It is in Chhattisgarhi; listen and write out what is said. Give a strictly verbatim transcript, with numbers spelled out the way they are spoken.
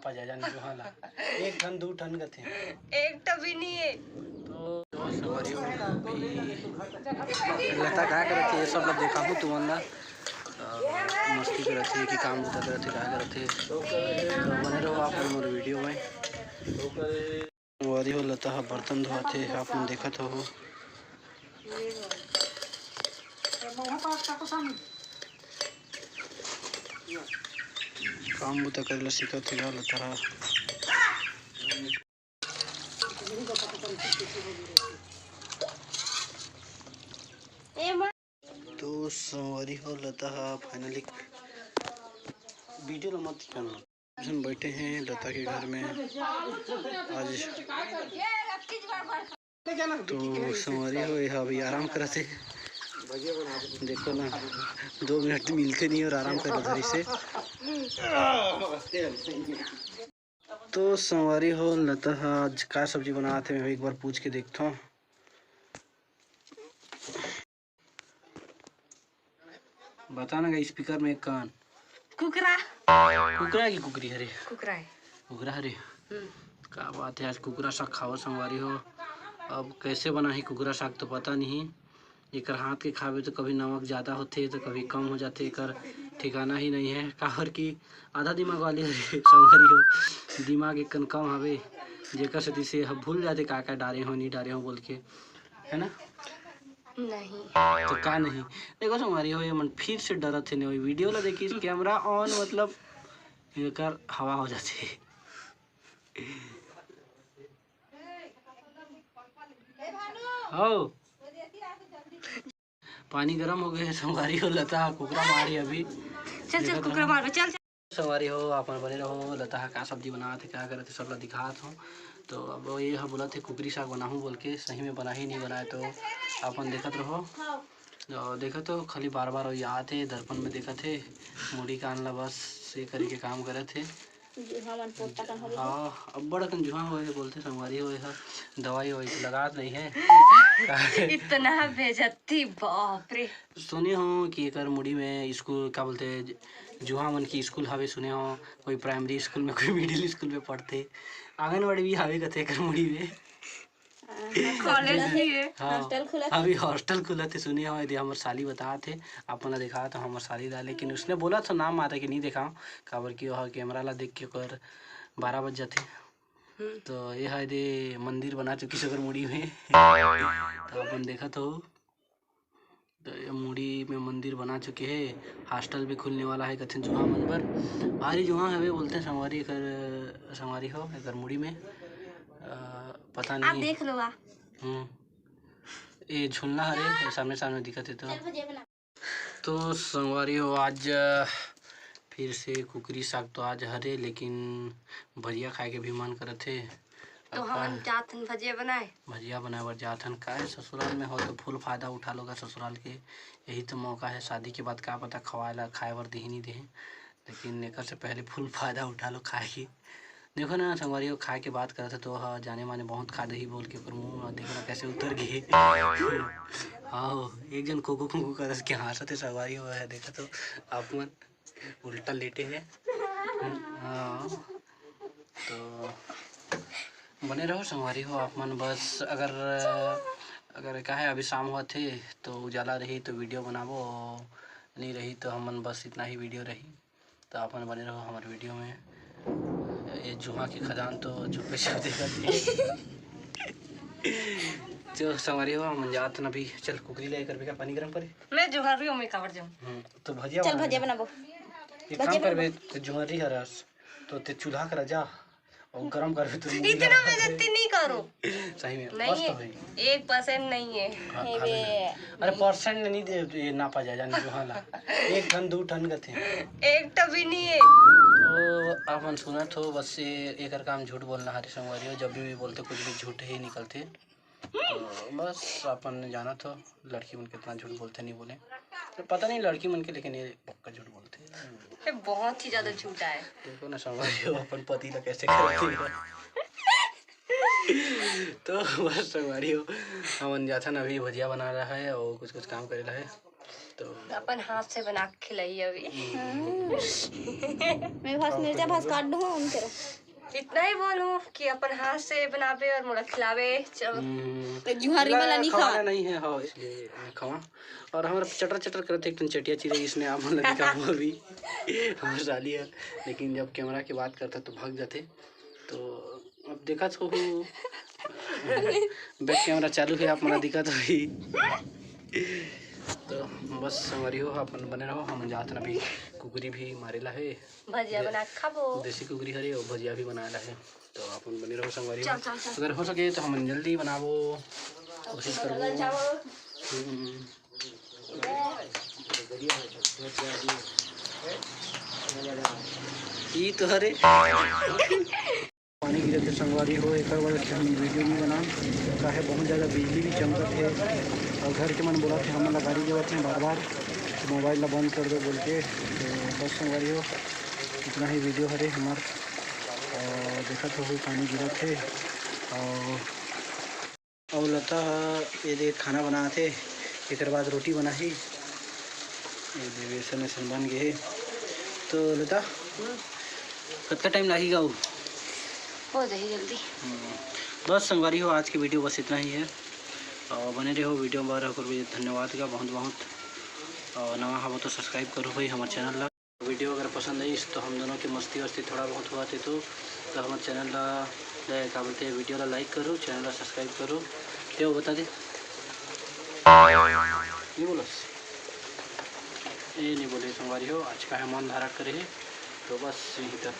पजा जान जुहा ला। एक ठन, दू ठन कथे। एक ठो भी नहीं है। तो संगवारी हो, अभी लता का करत हे, ये सब ला देखाहूँ तुमन ला। अ, मस्ती करत हे कि काम बुता करत हे, का करत हे। तो बने रहो आप मन मोर वीडियो में। संगवारी हो, लता ह बर्तन धोवत हे, आप मन देखत हो। काम बुता करे ला सीखत हे गा लता ह। तो संगवारी हो, लता ह finally वीडियो ला मत करना। हम बैठे हैं लता के घर में। आज तो संगवारी हो, ये अभी आराम करत हे। देखो ना, दो मिनट मिलते नहीं और आराम कर धरी से। तो संगवारी हो, लता ह आज का सब्जी बनात हे, मैं एक बार पूछ के देखता हूँ। बता ना गा, स्पीकर में एक कान। कुकरा। कुकरा की कुकरी हरे? कुकरा है। कुकरा हरे? हम्म। का बात है, आज कुकरा साग खाओ संगवारी हो। अब कैसे बनाही कुकरा साग तो पता नहीं। एकर हाथ के खाबे तो कभी नमक ज़्यादा होथे तो कभी कम हो जाथे, एकर ठिकाना ही नहीं है। काबर कि आधा दिमाग वाली हरे संगवारी हो, दिमाग एक कन कम हवे, जेकर सेती से ह भूल जाथे का का डारे हो, नहीं डारे हो बोल के, है ना? नहीं। तो का नहीं? देखो संगवारी हो, ये मन फिर से डरत हे ने, वीडियो ला देखिस, कैमरा ऑन, मतलब एकर हवा हो जाथे। हो, पानी गरम हो गए हे संगवारी हो, लता कुकरा मारी अभी। चल, चल, देखत कुकरा रहो। मारो, चल, चल। संगवारी हो, आप मन बने रहो, लता ह का सब्जी बनात हे, का करत हे, सब ला दिखात हो। तो अब ये ह बोलत हे कुकरी साग बनाहूँ बोल के, सही में बनाही नहीं बनाए तो आप मन देखत रहो। और देखो तो खाली बार बार वही आत हे, दर्पण में देखत हे, मुड़ी कान ला बस ये करे के काम करत हे। जुहा मन पोता कन हवे। हाँ, अब्बड़ अकन जुहा होए हे बोलथे संगवारी हो, ये ह दवाई ववाई तो लगात नहीं है। इतना बेइज्जती, बाप रे। सुने हो कि एकर मुड़ी में स्कूल, का बोलथे, जुहा मन की स्कूल हवे, सुने हो, कोई प्राइमरी स्कूल में, कोई मिडिल स्कूल में पढ़थे, आंगनबाड़ी भी हवे कथे एकर मुड़ी में। कॉलेज भी है। हाँ, हॉस्टल खुलत हे। अभी हॉस्टल खुलत हे, सुने हो, यदि हमर साली बतात हे, अपन ला दिखात हो हमर साली ला, लेकिन उसने बोला था नाम आता कि नहीं दिखाओ, काबर कि वह कैमरा ला देख के ओकर बारह बज जाथे। हम्म। तो ये है दे मंदिर बना चुकी सगर मुड़ी में। तो अपन देखत हो, तो ये मुड़ी में मंदिर बना चुके हे। हॉस्टल भी खुलने वाला है कथिन जुहा मन बर। भारी जुहा हवे बोलते संगवारी, एकर संगवारी हो, एकर मुड़ी में। अ, पता आप नहीं। देख लो आ। हम्म। ये झुलना हरे, ये सामने सामने दिखत हे तो। चल भजिया बना। तो संगवारी हो, आज फिर से कुकरी साग तो आज हरे, लेकिन भजिया खाए के भी मन करत हे। तो अब हमन का जात हन भजिया बनाए। भजिया बनाए बर जात हन। काहे ससुराल में हो तो फुल फायदा उठा लो गा ससुराल के। यही तो मौका है, शादी के बाद का पता खवाए ला, खाए बर देही नहीं देही, लेकिन एकर से पहले फुल फायदा उठा लो खाए के। देखो ना संगवारी हो, खाए के बात करत हे तो ह जाने माने बहुत खा देही बोल के ओकर मुंह ह देखो ना कैसे उतर गे। हाँ, एक जन कुकु कुकु करस के हाँसत हे संगवारी हो, है देखा तो आप मन उल्टा लेटे हे। हाँ, तो बने रहो संगवारी हो आप मन। बस अगर, अगर का है अभी शाम होत हे तो उजाला रही तो वीडियो बनाबो, नहीं रही तो हमन बस इतना ही वीडियो रही। तो आप मन बने रहो हमर वीडियो में। ये जुहा के खदान तो चुपे से देखत हे। तो संगवारी हो, हमन जात हन अभी। चल कुकरी ले कर भी का पानी गरम करे। मैं जुहा रही हूँ, मैं काबर जाऊँ। हम्म, तो भजिया चल बना भजिया ले। बनाबो। एक भजिया काम करबे, बनाबो। तो जुहा रही हरस, तो ते चूल्हा करा जा। और गरम कर भी तू मुड़ी इतना लगा दे। बेइज्जती नहीं करो। सही में, नहीं मस्त है, भाई। एक परसेंट नहीं है। हाँ, हे खा बे। लेना। अरे, परसेंट नहीं दे, ये नापा जाए, जाने जो हाला। एक ठन, दू ठन कथे। एक ठो भी नहीं है। तो अपन सुनत हो, बस ये एकर काम झूठ बोलना हरे संगवारी हो, जब भी बोलते कुछ भी झूठ ही निकलते। तो बस अपन जानत हो, लड़की मन कितना झूठ बोलते, नहीं बोले। तो पता नहीं लड़की मन के, लेकिन ये पक्का झूठ बोलते। ये बहुत ही ज्यादा झूठा है। देखो ना संगवारी हो, अपन पति ला कैसे करती है। तो बस संगवारी हो, हमन जाथन अभी भजिया बना रहा है और कुछ कुछ काम करे रहा है। तो अपन हाथ से बना के खिलाई अभी। मेरे पास मिर्चा भास काट दूँ उनके। इतना ही बोलूँ कि अपन हाथ से बनावे और मोला खिलावे। चल। हम्म, तो जुहारी वाला नहीं खवाना खावा। नहीं है, हाँ, इसलिए नहीं खावा। और हमारा चटर चटर करत हे एक ठन चटिया चिरई, इसने आप मन ला दिखाऊँ अभी। हमार साली है, लेकिन जब कैमरा के बात करता तो भाग जाते। तो अब देखत हो, बैक कैमरा चालू है, आप मन ला दिखत होही। तो बस संगवारी हो, आप मन बने रहो, हम जात हन अभी कुकरी भी मारेला है, भजिया बना के खाबो। देसी कुकरी हरे और भजिया भी बनाएला है। तो आप मन बने रहो संगवारी हो, चल, चल, चल। अगर हो सके तो हम जल्दी बनाबो, कोशिश करबो। चावल। हम्म। ई तो हरे पानी गिरत हे संगवारी हो, एकर वजह से हम वीडियो नहीं बनान। काहे बहुत ज़्यादा बिजली भी चमकत हे और घर के मन बोलत हे, हमन ला गारी देवत हे बार बार कि मोबाइल ला बंद कर दो बोल के। तो बस संगवारी हो, इतना ही वीडियो हरे हमार। और देखत हो पानी गिरत हे और अउ लता ह ये दे खाना बनात हे, एकर बाद रोटी बनाही। ये दे बेसन वेसन बन गे हे। तो लता, कतका टाइम लागही गा? हो जाही जल्दी। हम्म, बस संगवारी हो, आज के वीडियो बस इतना ही है। और बने रहो वीडियो बर, ओकर लिए धन्यवाद गा बहुत बहुत। और नवा हवो तो सब्सक्राइब करो भाई हमारे चैनल ला। वीडियो अगर पसंद आइस तो हम दोनों के मस्ती वस्ती थोड़ा बहुत हुआ थे तो, तो हमारे चैनल ला, ला का बोलते हैं, वीडियो ला लाइक करो, चैनल ला सब्सक्राइब करो। क्या वो बता दे, नहीं बोलस, ये नहीं बोले संगवारी हो, आज का है मन धारा करे है। तो बस यहीं तक।